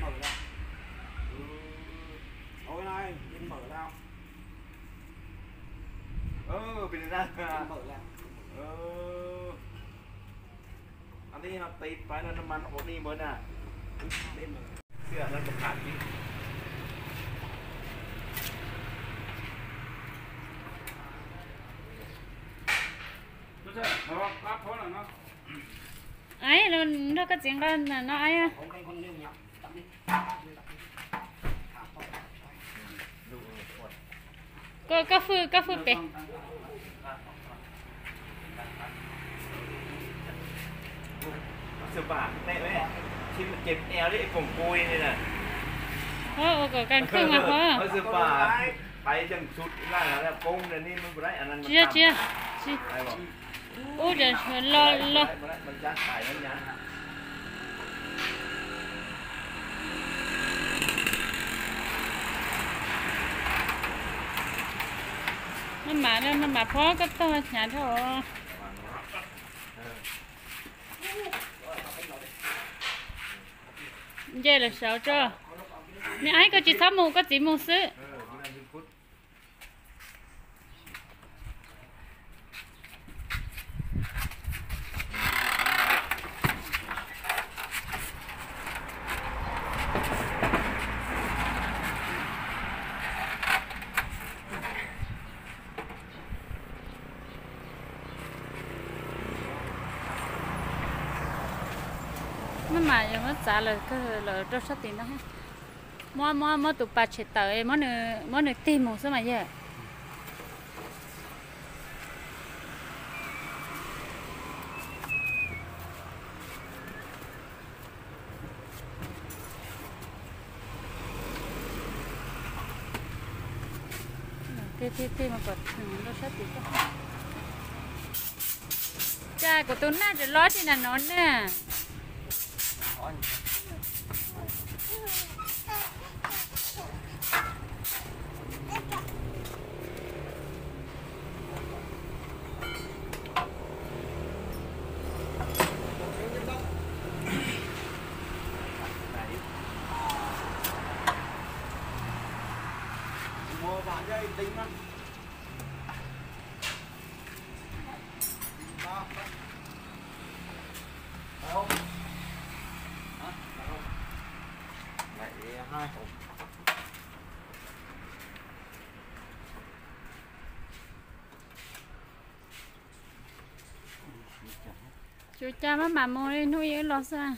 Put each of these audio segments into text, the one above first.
Mở ra. Ôi này, em mở ra. Ơ, bên đây ra. Em mở ra. Ơ, ăn tí, tí pái nó, nó mặn ổn đi mới nè. Xưa nó cũng hạt đi. Ai, nrog koj txiv nqa no ai. Koj, koj hwj, koj hwj pem. Ua kom kas khwj mas hov. Tsis, tsis, tsis. Ub, los, los. Maj mam, maj mam phob koj tog hnyav dhau. Nce lawm saud tso. Me aib, koj tsis txhob mus, koj txiv mus xwb. Maj mam yuav muab txav lawm kawg lawm rau sab tim no. Muab, muab, muab tus pas tshem tawm, muab nws tig mus xwb mas yawg. Tig, tig, tig mas kom rau sab tim. Cas kuv tus naj tseem loj tsis nag no na. Tsis ua cas, maj mam mus li, hnub ib wb los xwb.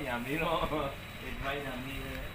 Yam li no, yam li no.